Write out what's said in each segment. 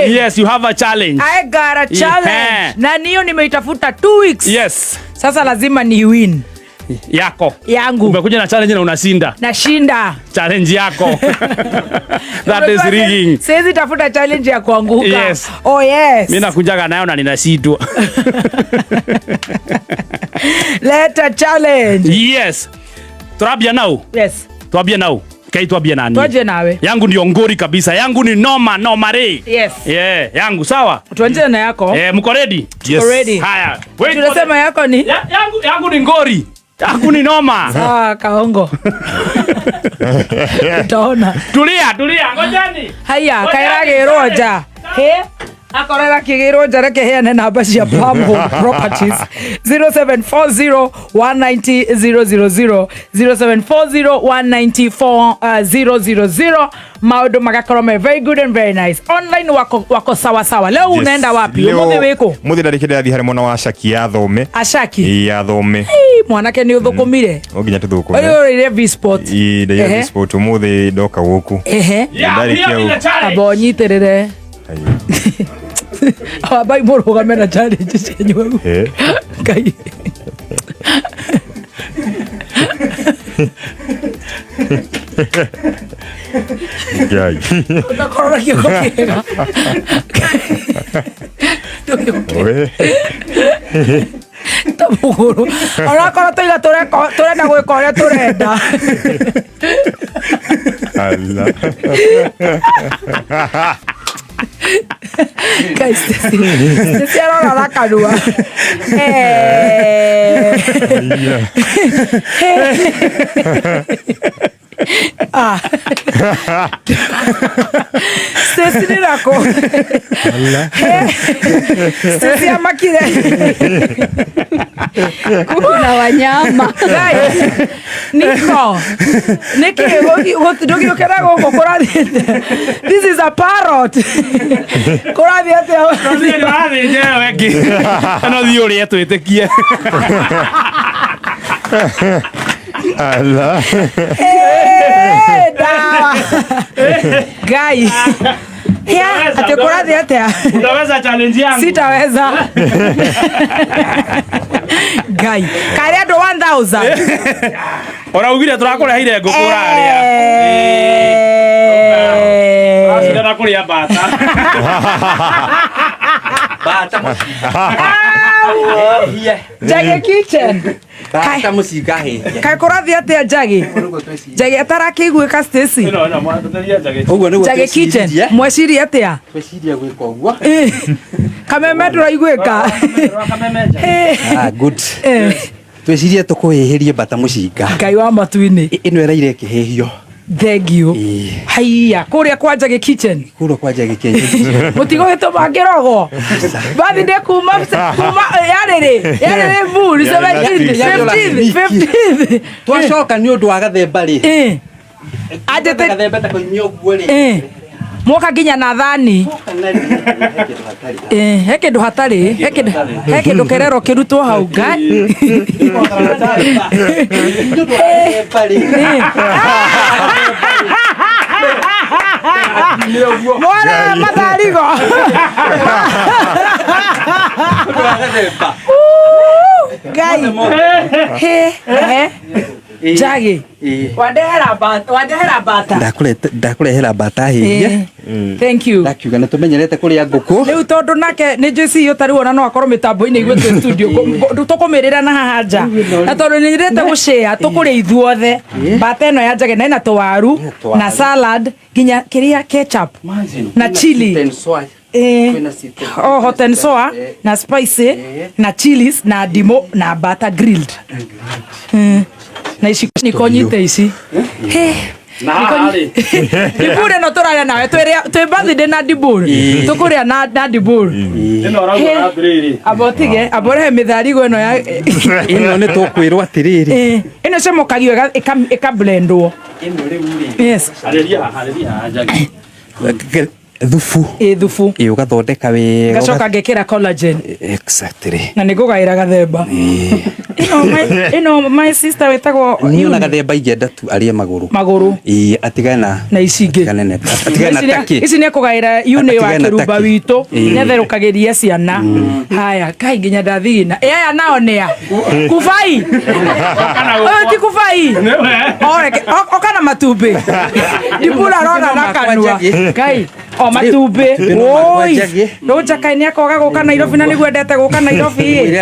challenge. Yes, you have a challenge. I got a challenge. Yeah. Na niyo nimeitafuta 2 weeks. Sasa lazima ni win. Yako. Yangu. Umekuja na challenge na unashinda. Nashinda. Challenge yako. That is Unajua, rigging. siwezi tafuta challenge ya kuanguka. Yes. Oh yes. Mimi nakujaga nayo na ninashindwa. Leta challenge. Yes. Turambia nau. Yes. Twambie nau. Kai twambie nani? Tuanze nawe. Yangu ndio ngori kabisa. Yangu ni noma noma re. Yes. Yeah, yangu sawa. Tuanze na yako. Eh, mko ready? Yes. Ready. Haya. Wait for Tunasema yako ni yangu ni ngori. Yangu ni noma. Sawa, kaongo. Utaona. Tulia, tulia, ngojeni. Haya, Ngojeni, kairagĩrwo nja. He? Akorwo gakĩgĩrwo nja reke heane namba cia Palm Home Properties 0740 190 000, 0740 194 000. Maũndũ magakorwo me very good and very nice. Online wako, wako sawa sawa. Leo unaenda wapi? Ũmũthĩ wĩkũ? Muthi ndarä kä ndärathiä harä mwena wa Shaki ya thome. Ashaki. Ya thome. Ii, mwanake nĩ ũthũkũmire. No nginya tå thå kå Ũyũ ũrĩire V-Sport. me sport å må thä ndoka gå kå. Ehe. Yeah, Ndarĩkia we are in the challenge. Amba ũnyitĩrĩre. Ambai mũrũgame na challenge cianyu hau. Ngai. Ũtakorwo na kĩongo kĩega. Ndũgĩũke ta mũgũrũ. Onakorwo tũiga tũrenda gwĩka ũrĩa tũrenda. Ngai, Stacy. Stacy arora na kanua. Eh. Ah. Stacy nĩ nako. Stacy amakire. Kuna wanyama. Guys, Niko. Niki ndũgĩũkĩra gũkũ kũrathiĩte. This is a parrot. Kũrathiĩ atĩa? Thiĩ nĩwathĩnja ĩyo ĩngĩ. No thiĩ ũrĩe twĩtĩkie. Eh, ndawa. Ngai. Ya, atĩ kũrathiĩ atĩa? Utaweza challenge yangu. Sitaweza. Ngai. Karĩ andũ 1000. Ũraugire tũrakũreheire ngũkũ ũrarĩa. Eh. Ũracindana kũrĩa bata. Bata mũcinga. Njagi Kitchen. Bata mũcinga hĩhie. Kaĩ kũrathiĩ atĩa Njagi? Njagi atarakĩiguĩka Stacy. Ĩno ĩno mwateria njagi. Ũguo nĩguo Njagi Kitchen. twĩciririe. Mwecirie atĩa? Twĩcirie gwĩka ũguo. Eh. Kameme ndũraiguĩka. Ah, good. Eh. Twĩcirie tũkũhĩhĩrie bata mũcinga. Ngai wa matu-inĩ. Ĩno ĩraire ĩkĩhĩhio. Thank you. Ĩĩ. Haiya, kũrĩa kwa Njagi Kitchen. Kũrĩa kwa Njagi Kitchen. Mũtigũgĩtũma ngĩrogwo. Birthday kuma yarĩ rĩ? Yarĩ rĩ Moon 17th, 15th, 15th. Twacoka nĩ ũndũ wa gathemba rĩ. Eh. Anjĩtĩ Gathemba ta koimia ũguo rĩ. eh. Mwoka nginya na thani. Twoka na rĩ, he kĩndũ hatarĩ. Eh, he kĩndũ hatarĩ, he kĩndũ kĩrerwo kĩrutwo hau ngai. Nĩ ũndũ wa gathemba rĩ. Eh. Mwana matharigo. Nĩ ũndũ wa gathemba. Ngai. He, he. Njagi. Ĩĩ. Wandehera bata, wandehera bata. Ndakũrehera bata hĩhie. Eh. Thank you. Ndakiuga nĩ tũmenyerete kũrĩa ngũkũ. Rĩu tondũ nake nĩ njũĩ CEO tarĩu ona no akorwo mĩtambo-inĩ ithuĩ twĩ studio tũkũmĩrĩra na haha nja na tondũ nĩ nyendete gũshare tũkũrĩa ithuothe bata ĩno ya Njagi na ĩna tũwaru Ĩna tũwaru. na salad nginya kĩrĩa ketchup Imagine, na kwĩna chili. sweet and sour. Eh, Kwĩna sweet and- oh, hot and sour Eh. na spicy Eh. na chilies na ndimũ na bata grilled. Na ici nikonyite ici. He. Na haha rĩ. Ndibur ĩno tũrarĩa nawe twĩ birthday na ndibur tũkũrĩa na ndibur. Ĩno ũrauga atĩrĩrĩ. Amba ũtige, amba ũrehe mĩtharigo ĩno ya Ĩno nĩ tũkwĩrwo atĩrĩrĩ. Eh, ĩno ĩcamũkagio ĩka blendwo. Ĩno rĩu rĩ. Yes. Harĩria haha, harĩria haha Njagi. Thubu. Ĩ thubu. Ĩ ũgathondeka wega. Ngacoka ngekĩra collagen. Exactly. Na nĩ ngũgaĩra gathemba. Ĩno my sister wĩtagwo Niĩ ona gathemba ingĩenda tu arĩe magũrũ. Magũrũ. Ĩ atigane na Na ici ingĩ. Atigane na taki. Ici nĩ ekũgaĩra yunĩ wa Atigane na kĩrumba taki. witũ. Ĩ. Nĩ atherũkagĩria ciana. Haya, kai nginya ndathigina. Ĩ aya nao nĩa? Kubai. Ũyũ ti kubai. Oka na matumbĩ. Ndibura arona na kanua. Kai, o matumbĩ. Matumbĩ no makwa Oi. njagi. Rũnja kai nĩ akoga gũka Nairobi na nĩguo endete gũka Nairobi. Mwĩre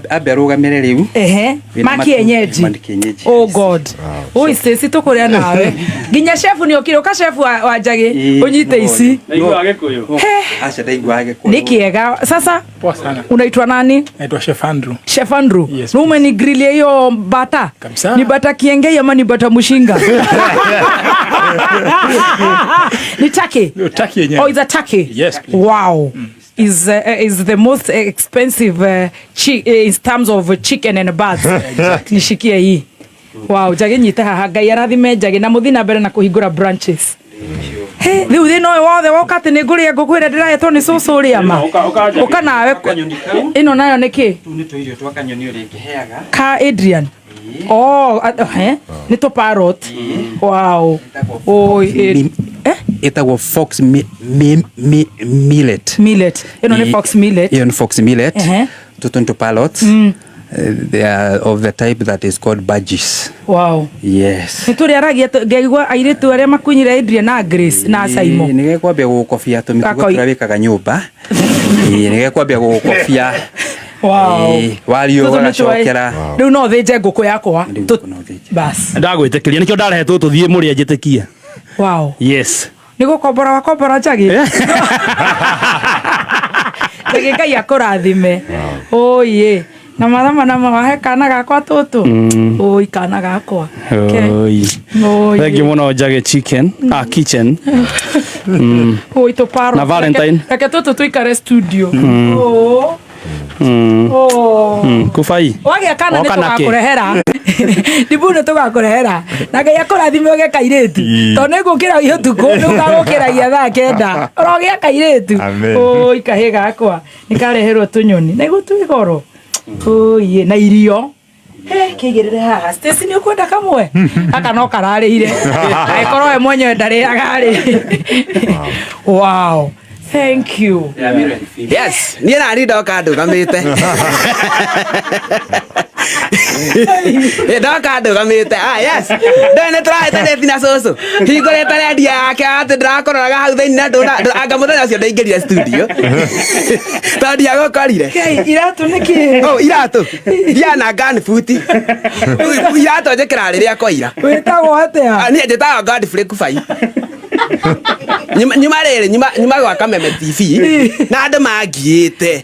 ambe arũgamĩre rĩu. Ehe, Wĩna ma kienyeji. Ma kienyeji. Oh God. Oi Stacy tũkũrĩa nawe. Nginya chef nĩ okire, ũka chef wa njagi Ĩ, ũnyite ici. Naigua Gĩkũyũ. Aca ndaigua Gĩkũyũ. Nĩ kĩega. Sasa Poa sana. unaitwa nani? Naitwa Chef Andrew. Chef Andrew. Yes, Na umenigrilia hiyo bata. Kabisa. Ni bata kiengei ama ni bata mushinga? Ni turkey. Ndio turkey yenyewe. Oh, it's a turkey. Yes, please. Wow. Is the most expensive in terms of chicken and birds. Nishikie hii. Wow, njagi nyite haha Ngai arathime njagi na muthi na mbere na kuhingura branches. He, riu thina ũyũ wothe woka atĩ nĩ ngũrĩa ngũkũ ĩrĩa ndĩrahetwo nĩ cũcũ ũrĩa ma. Ũka Ũka nawe. Kanyoni kau. Ĩno nayo nĩ kĩ? Tũu nĩ tũirio twa kanyoni ũrĩa ingĩheaga. Ka Adrian. Oh, nĩ tũ parrot. Wow. Oi, eh? Ĩtagwo fox millet. Millet. Ĩno nĩ fox millet. Ĩyo nĩ fox millet. Ehe. Tũtũ nĩ tũ parrots. They are of the type that is called budgies. Wow. Yes. Nĩ tũrĩ aragia ngaigua airĩtu arĩa makunyire Adrian na Grace na Simon. Nĩ gekwambia gũgũkobia tũmĩtugo Gakoi- tũrĩa wĩkaga nyũmba. Ĩ, nĩ gekwambia gũgũkobia. Wow. Ĩ, wario Tũtũ nĩ tũĩ. ũgagacokera. Rĩu no thĩnje ngũkũ yakwa. Rĩu Tũ- ngũkũ no ũthĩnje. Bas. Ndagwĩtĩkĩria nĩkĩo ndarehe tũtũ thiĩ mũrĩe njĩtĩkie. Wow. Yes. Nĩ gũkombora wakombora njagi. Njagi Ngai akũrathime. Oi. Na mathama na mawahe kana gakwa tũtũ. Oi kana gakwa. Ke. Oi. Oi. Thank you mũno Njagi Chicken. Ah, kitchen. Oi tũparo. Na Valentine. Reke tũtũ tũikare studio. Oh. Oh. Kubai. Wagĩa kana nĩ Woka nakĩ? tũgakũrehera. Ndibu nĩ tũgakũrehera. Na Ngai akũrathime ũgĩe kairĩtu. Tondũ nĩ ngũkĩragia ũtukũ, nĩ ũgagũkĩragia thaa kenda. Ũrogĩa kairĩtu. Amen. Oi kahĩ gakwa. Nĩ kareherwo tũnyoni. Na igũ twĩ goro. Oi na irio. He, kĩigĩrĩre haha. Stacy nĩ ũkwenda kamwe? Gaka no kararĩire. Angĩkorwo we mwenyewe ndarĩaga rĩ. Wow. Thank you. Yes, niĩ nani ndoka ndũgamĩte. Ĩ, ndoka ndũgamĩte. Ah, yes. Ndũĩ nĩ tũrahĩtanĩtie na cũcũ. Hingũrĩte rendio yake atĩ ndĩrakũroraga hau thĩinĩ na anga mũthenya ũcio ndaingĩrire studio. Tondũ ndiagũkorire. Kai, iratũ nĩ kĩ? Oh, iratũ. Ndiana gunboot. Iratũ njĩkĩraga rĩrĩa kwaira. Wĩtagwo atĩa? Ah, niĩ njĩtagwo Godfrey Kubai. Nyuma rĩrĩ nyuma gwa Kameme TV na andũ mangiĩte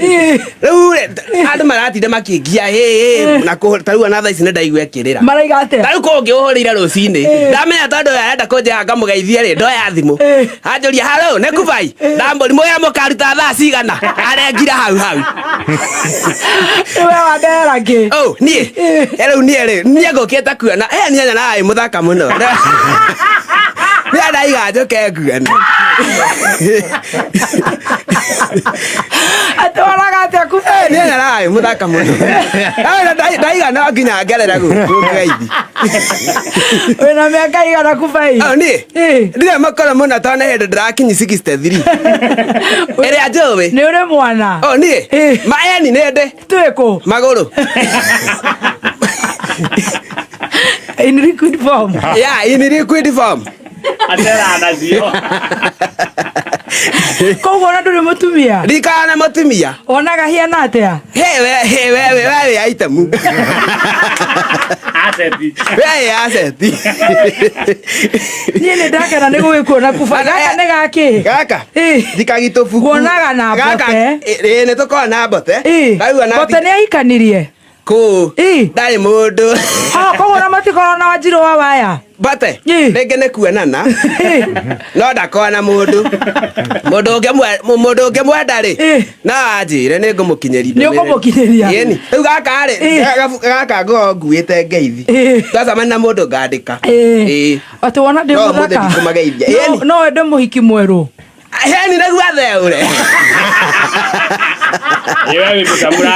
rĩu rĩ andũ maratinda makĩngia hĩ na ta rĩu ona thaa ici nĩ ndaigua ĩkĩrĩra. Maraiga atĩa? Ta rĩu kũngĩ ũhũrĩire rũcinĩ ndamenya tondũ ũyũ arenda kũnjĩra ngamũgeithie rĩ ndoya thimũ anjũria halo nĩ Kubai ndambũri mũya mũkaruta thaa cigana arengira hau hau. Nĩwe wandehera kĩ? Oh, niĩ rĩu niĩ rĩ niĩ ngũkĩte kuona niĩ nyonaga wĩ mũthaka mũno. Niĩ ndaiga njũke nguone. Atĩ wonaga atĩa Kubai? Niĩ nyonaga wĩ mũthaka mũno. Ndaiga no nginya ngerere gũkũ ngeithi. Wĩna mĩaka igana Kubai? Oh, niĩ ndirĩ makũrũ mũno tondũ nĩ hĩndĩ ndĩrakinyi 63 ĩrĩa njũĩ. Nĩ ũrĩ mwana? Oh, niĩ maeni nĩ ndĩ. Twĩ kũ? Magũrũ. In liquid form. Yeah, in liquid form. Atera nacio. Koguo ona ndũrĩ mũtumia? Ndikara na mũtumia. Wonaga hiana atĩa? He we he we we we item. Asset. We asset. Niĩ nĩ ndakena nĩ gũgĩkuona Kubai. Gaka nĩ gakĩ? Gaka. Ndikagitũbuku. Nguonaga na Gaka mbote. ĩ nĩ tũkoragwo na mbote. Rĩu ona Mbote nĩ ahikanirie? Kũ? Ndarĩ mũndũ. Koguo ona matikoragwo na wanjirũ wa waya? Mbote. Rĩngĩ nĩ kuonana. No ndakoragwo na mũndũ. Mũndũ ũngĩmwenda rĩ, no anjĩre nĩ ngũmũkinyĩria. Nĩ ũkũmũkinyĩria? Ĩni. Rĩu gaka rĩ, gaka ngoragwo nguĩte ngeithi. Twacemania na mũndũ ngandĩka. Ĩĩ. Atĩ wona ndĩ No ũmũthĩ mũthaka? ndikũmageithia. Ĩni. No wende mũhiki mwerũ? Heni nĩguo atheũre. Ĩĩ we wĩ mũcamũra.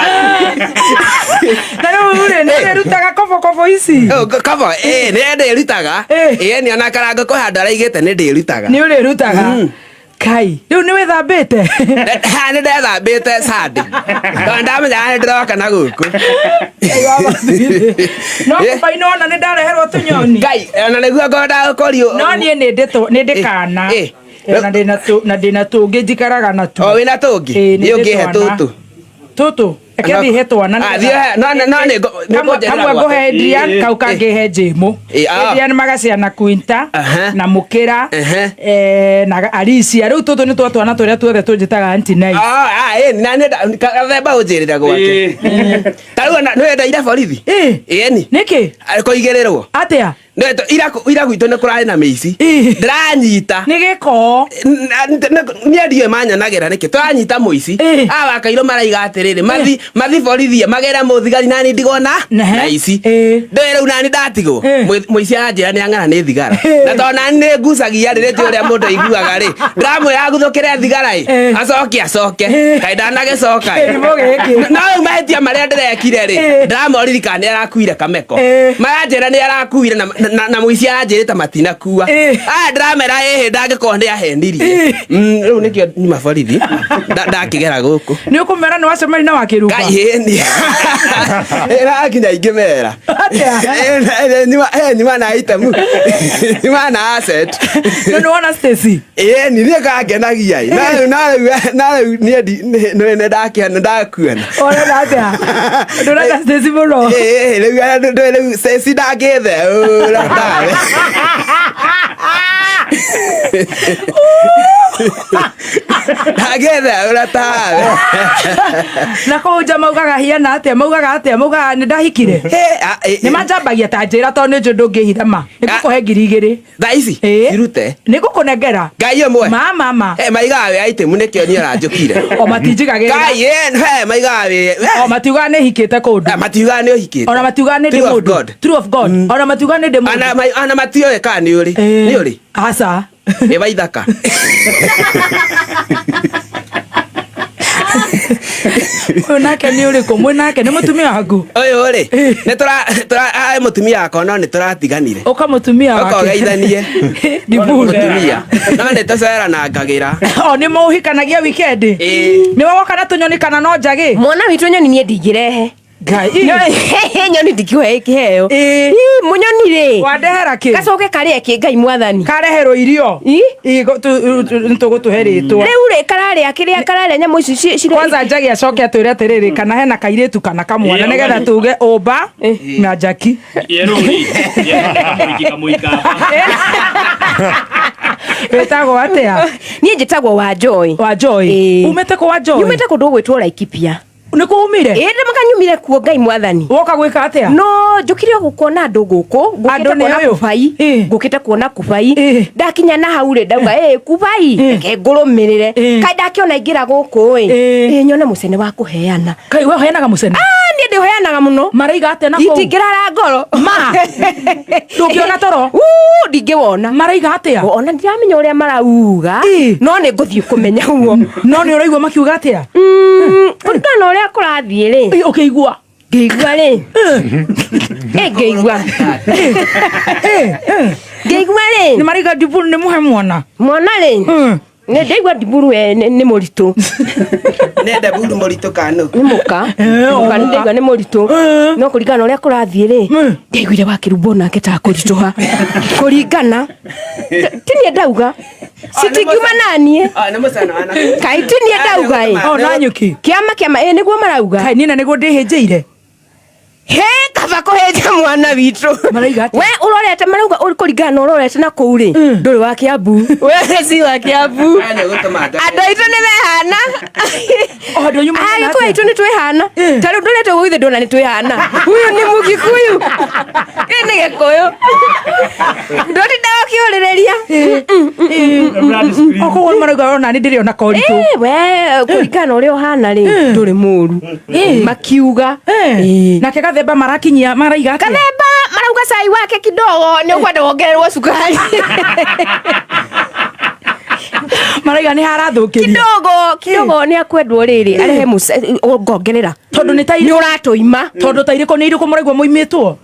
Na rĩu rĩ, nĩ ũrĩrutaga kobokobo ici? Oh, kobo ĩ nĩ ndĩrutaga. Eh. Ĩ nĩ ona karango kwĩ handũ araigĩte nĩ ndĩrutaga. Nĩ ũrĩrutaga? Kai, rĩu nĩ wĩthambĩte? Nĩ ndethambĩte Sunday. Tondũ ndamenyaga nĩ ndĩroka na gũkũ. No Eh. kũbainwo ona nĩ ndareherwo tũnyoni. Ngai, ona nĩguo ngwendaga gũkũria. No niĩ nĩ ndĩ kana. Eh. Eh, na ndĩna tũngĩ njikaraga natuo. O wĩna tũngĩ? Ĩĩ, nĩ Nĩ ndĩ ũngĩhe twana. tũtũ. Tũtũ. Reke Ano- thiĩ he twana. Ah, thiĩ he- no- no- no, nĩ nĩ Kamwe ngũnjĩrĩra kamwe gwake. ngũhe Adrian, kau kangĩ he Jĩmũ. Eh, ah. Adrian magaciana Quinta Aha. na Mũkĩra Ehe. na Alicia. Rĩu tũtũ nĩ twa twana tũrĩa tuothe tũnjĩtaga Aunty Nice. Ah, ah, ĩ, na nĩ gathemba ũnjĩrĩre gwake. Ta rĩu ona nĩ wenda ira borithi? Ĩ. Ĩni. Nĩkĩ? Kũigĩrĩrwo. Atĩa? Nĩ ira gwitũ nĩ kũrarĩ na mĩici. Ĩ. Ndĩranyita. Nĩ gĩko. Niĩ ndiũĩ manyanagĩra nĩkĩ tũranyita mũici. Ĩ. Aya wakairũ maraiga atĩrĩrĩ mathi borithi magere mũthigari nani ndigwo na Nehe. na ici. Ĩ. Ndũĩ rĩu nani ndatigwo. Ĩ. Mũici aranjĩra nĩ ang'ara nĩ thigara. Ĩ. Na tondũ nani nĩ ngucagia rĩ nĩ ũrĩa mũndũ aiguaga rĩ ndĩramwĩra aguthũkĩre thigara ĩ Ĩ. acoke acoke. Ĩ. Kaĩ ndanagĩcoka ĩ. Kĩrimũ gĩkĩ. No rĩu mahĩtia marĩa ndĩrekire rĩ Ĩ. ndĩramoririkana nĩ arakuire kameko. Ĩ. Maranjĩra nĩ arakuire na mũici aranjĩrĩte matinakua. Ĩ. Aya ndĩramera ĩhĩ ndangĩkorwo nĩ ahenirie. Ĩ. Rĩu nĩkĩo nyuma borithi ndakĩgera gũkũ. Nĩ ũkũmera nĩ wacemania na wakĩruba? Ngai ĩni. Ĩra nginya ingĩmera. Atĩa? Nyuma na item. Nyuma na asset. Rĩu nĩ wona Stacy? Ĩni niĩ kangenagia ĩ. Na rĩu na rĩu niĩ nĩ ndakĩona ndakuona. Ũrenda atĩa? Ndũrenda Stacy mũno? Ĩĩ rĩu rĩu Stacy ndangĩtheũra ndawe. Ndangĩtheũra tawe. Na kũu nja maugaga hiana atĩa? Maugaga atĩa? Maugaga nĩ ndahikire? Nĩ manjambagia ta njĩra tondũ nĩ njũĩ ndũngĩhitha ma. Nĩ ngũkũhe 2000. Thaa ici Ĩĩ. cirute. Nĩ ngũkũnengera. Ngai ũmwe. Ma ma ma. Maigaga wĩ item nĩkĩo niĩ ũranjũkire. O matinjigagĩrĩra. Ngai ĩ maigaga wĩ. O matiugaga nĩ hikĩte kũndũ. Matiugaga nĩ ũhikĩte. Ona matiugaga nĩ ndĩ True of mũndũ. God. True of God. Ona matiugaga nĩ ndĩ mũndũ. Ona matioĩ kana nĩ ũrĩ. Ĩĩ. Nĩ ũrĩ. Aca. Nĩ waithaka. Ũyũ nake nĩ ũrĩkũ? Mwĩ nake nĩ mũtumia waku? Ũyũ rĩ nĩ tũra tũra arĩ mũtumia wakwa no nĩ tũratiganire. Ũka mũtumia wake. Ũka ũgeithanie. Ndiburu. Mũtumia. No nĩ tũceranangagĩra. O nĩ mũhikanagia weekend? Ĩĩ. Nĩ woka na tũnyoni kana no njagĩ? Mwana witũ nyoni niĩ ndingĩrehe. Ngai. Nyoni ndingĩkũhe kĩheo. Ĩĩ. Ĩ, mũnyoni rĩ. Wandehera kĩ? Gacoke karĩe kĩ Ngai mwathani. Kareherwo irio. Ĩ? Nĩ tũgũtũhe rĩtwa. Rĩu rĩ kararĩa kĩrĩa kararĩa nyamũ ici cirĩa. Kwanza njagi acoke atwĩre atĩrĩrĩ kana hena kairĩtu kana kamwana Ĩĩ, nĩgetha tuge ũmba na njaki. Yerũ rĩ. Yerũ kamũika. Wĩtagwo atĩa? Niĩ njĩtagwo wa Joy. Wa Joy. Ĩĩ. Umĩte kũ wa Joy? Nyumĩte kũndũ gũgwĩtwo Laikipia. Nĩ kũ umire? Ĩĩ ndĩmakanyumire kuo Ngai mwathani. Woka gwĩka atĩa? No njũkire gũkuona andũ gũkũ. Andũ Ngũkĩte nĩ kuona ũyũ? kubai. Ĩ. Ngũkĩte kuona kubai. Ĩ. Ndakinya na hau rĩ ndauga ĩ kubai reke ngũrũmĩrĩre. Ĩ. Kaĩ ndakĩona ingĩra gũkũ ĩ. Ĩ. Ĩ nyone mũcene wa kũheana. Kai we ũheanaga mũcene? Ah niĩ ndĩũheanaga mũno. Maraiga atĩa na kũu? Itingĩrara ngoro. Ma. Ndũngĩona toro? Uu, ndingĩwona. Maraiga atĩa? Ona ndiramenya ũrĩa marauga. Ĩ. No nĩ ngũthiĩ kũmenya ũguo. No nĩ ũraigua makiuga atĩa? Kũringana na ũrĩa kũrathiĩ rĩ. Ĩ, ũkĩigua? Ngĩigua rĩ. Ĩ ngĩigua. Ngĩigua rĩ. Nĩ maraiga ndiburu nĩ mũhe mwana. Mwana rĩ. Nĩ ndaigua ndiburu we nĩ mũritũ. Nĩ ndeburu mũritũ kana nũ? Nĩ mũka. Mũka nĩ ndaigua nĩ mũritũ. No kũringana na ũrĩa kũrathiĩ rĩ. Ndaiguire wakĩrumbo nake ta kũritũha. Kũringana. Ti niĩ ndauga. Citingiuma naniĩ. Nĩ mũcene wa nakũu. Kaĩ ti niĩ ndauga ĩ. O na nyuki. Kĩama kĩama ĩ nĩguo marauga. Kai niĩ na nĩguo ndĩhĩnjĩire. He kaba kũhĩnja mwana witũ. Marauga atĩa? We ũrorete marauga kũringana na ũrorete na kũu rĩ. Ndũrĩ wa Kiambu. We si wa Kiambu. Aya nĩ ũgũtũma njoke. Andũ aitũ nĩ mehana. O andũ anyu mahana Agĩkũyũ atĩa? aitũ nĩ twĩhana. Ta rĩu ndũrete gũgĩthĩ ndona nĩ twĩhana. Huyu nĩ Mũgĩkũyũ. Ĩ nĩ Gĩkũyũ. Ndũtindaga ũkĩũrĩrĩria. O koguo marauga ona nĩ ndĩrĩ ona koritũ. Ĩ, we kũringana na ũrĩa ũhana rĩ ndũrĩ mũru. Makiuga. Ĩ. Nake gathemba marakinyia maraiga atĩa? Kathemba marauga cai wake kidogo nĩ ũkwenda wongererwo cukari. Maraiga nĩ harathukirie. Kidogo kidogo nĩ akwendwo rĩrĩ arehe ngongerera. Tondũ nĩ ta Nĩ ũratũima. Tondũ ta irĩkũ nĩ irĩkũ mũraigua mũimĩtwo?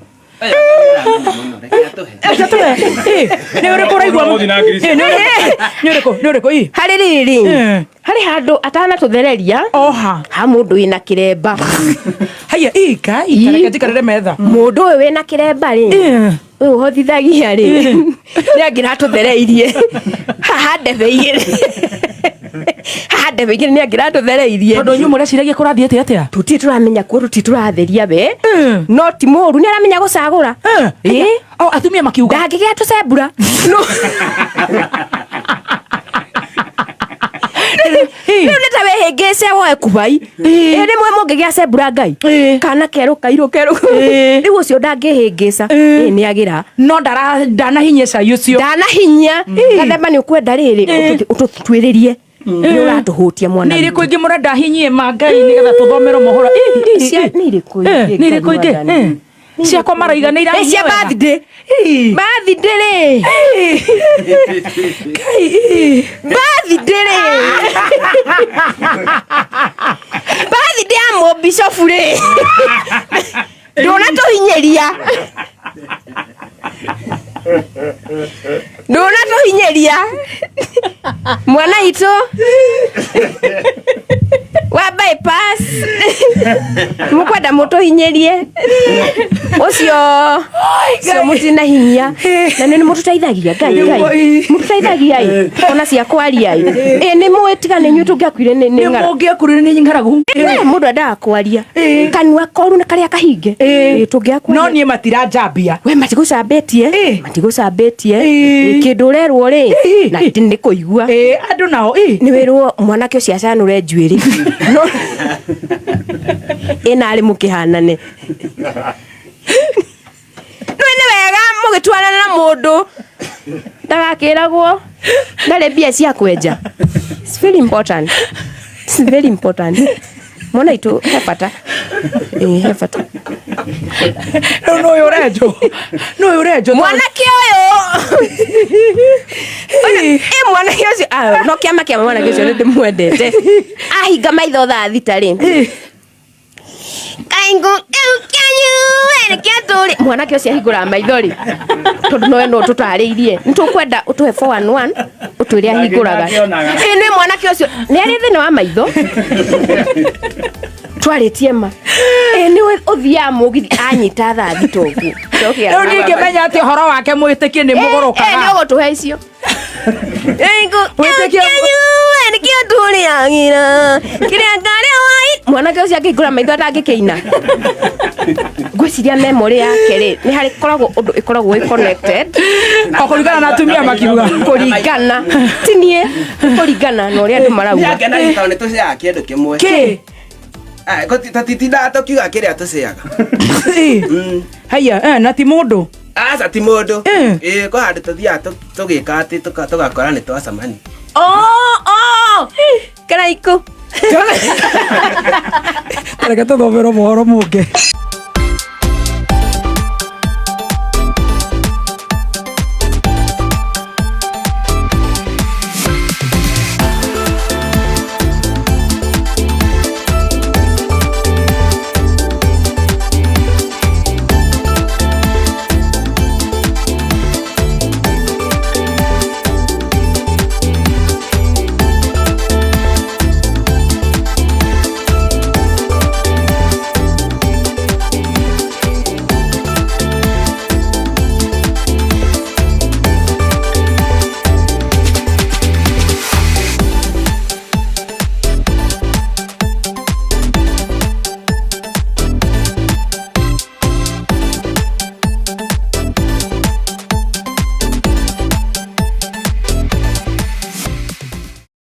Nĩ ũrĩkũ ũraigua? Ũgũthiĩ na ngiri Ĩ, nĩ ũrĩkũ? Nĩ ũrĩkũ? Nĩ ũrĩkũ? Ĩ. Harĩ rĩrĩ. Eh. Harĩ handũ atanatũthereria. Oha. Ha mũndũ wĩna kĩremba. Haiya, ĩ Ngai, kareke njikarĩre metha. Mũndũ ũyũ wĩna kĩremba rĩ. Eh. Ũyũ ũhotithagia rĩ. Nĩ angĩratũthereirie. Haha ndebe igĩrĩ. Haha ndebe igĩrĩ nĩ angĩratũthereirie. Tondũ inyuĩ mũreciragia kũrathiĩte atĩa? Tũtirĩ tũramenya kuo tũtirĩ tũratheria we. No ti mũru nĩ aramenya gũcagũra. Eh. Ĩ. O atumia makiuga. Ndangĩgĩa tũcembura. No. Ĩ. Rĩu nĩ ta wĩhĩngĩce woe kubai. Ĩ rĩmwe mũngĩgĩa cembura Ngai. Ĩ. Kana kerũ kairũ kerũ. Ĩ. Rĩu ũcio ndangĩhĩngĩca. Ĩ. Ĩ nĩ agĩra. No ndanahinyia cai ũcio. Ndanahinyia. Gathemba nĩ ũkwenda rĩrĩ ũtũtuĩrĩrie. Nĩ ũratũhũtia mwana. Nĩ irĩkũ ingĩ mũrenda hinyie ma Ngai nĩgetha tũthomerwo mohoro? Ĩ, ĩ, ĩ. Cia- nĩ irĩkũ Eh, ingĩ nĩ irĩkũ Ngai ingĩ? mwathani? Eh. Ciakwa maraiga nĩ Ĩ, irahinyia cia wega. birthday. Ĩ. Birthday rĩ. Ngai, ĩ. Birthday rĩ. Birthday ya mũbicobu rĩ. Ndũnatũhinyĩria. Ndũnatũhinyĩria. Mwana witũ wa bypass mũkwenda mũtũhinyĩrie ũcio ũcio mũtinahinyia na nĩ mũtũteithagia Ngai Ngai mũtũteithagia ĩ ona cia kwaria ĩ ĩ nĩ mũĩ tiga nĩ inyuĩ tũngĩakuire nĩ Nĩ ng'aragu. mũngĩakurire nĩ ng'aragu. Eh, mũndũ endaga kwaria Ĩ. kanua koru na karĩa kahinge Ĩ. Ĩ, tũngĩakwaria No niĩ matiranjambia. we matigũcambĩtie Ĩ. matigũcambĩtie Ĩ. Ĩ, kĩndũ ũrerwo rĩ Ĩ. na ti nĩ kũigua Ĩ, andũ nao ĩ. nĩ wĩrwo mwanake ũcio acanũre njuĩrĩ no ĩ narĩ mũkĩhanane nĩ nĩ wega mũgĩtwarana na mũndũ ndagakĩragwo ndarĩ mbia cia kwenja. It's very important. It's very important. Mwana itũ he bata. Ĩ, he bata. Rĩu nũ ũyũ ũrenjwo? Nũ ũyũ ũrenjwo? Mwanake ũyũ ĩ mwanake ũcio ah, no kĩama kĩa mwanake ũcio nĩ ndĩmwendete ahinga maitho thaa thita rĩ kaingũ kau kĩanyu nĩkĩo tũrĩ mwanake ũcio ahingũraga maitho rĩ tondũ nowe no tũtarĩirie nĩ tũkwenda ũtũhe 411 ũtwĩre ahingũraga ĩ nĩ mwanake ũcio nĩ arĩ thĩna wa maitho twarĩtie ma ĩ nĩ ũthiaga mũgithi anyita thaa thita ũguo Rĩu niĩ ngĩmenya atĩ ũhoro wake mwĩtĩkie nĩ nĩ mũgũrũkaga. ũgũtũhe icio Wĩtĩkie- nĩkĩo tũrĩagĩra kĩrĩa ngarĩa wai mwanake ũcio angĩhingũra maitho atangĩkĩina ngwĩciria memory yake rĩ nĩ harĩ koragwo ũndũ ĩkoragwo ĩ connected O kũringana na atumia makiuga. kũringana ti niĩ nĩ kũringana na ũrĩa andũ marauga Nĩangenagia tondũ nĩ tũceaga kĩndũ kĩmwe. Kĩ? Ah, tũtitindaga tũkiuga kĩrĩa tũceaga. Ĩ. Haiya, eh, na ti mũndũ. Aca ti mũndũ. Eh. Ĩ, kwĩ handũ tũthiaga tũgĩka atĩ tũgakora nĩ twacemania. Oh, oh, karaikũ Reke tũthomerwo mohoro mũngĩ.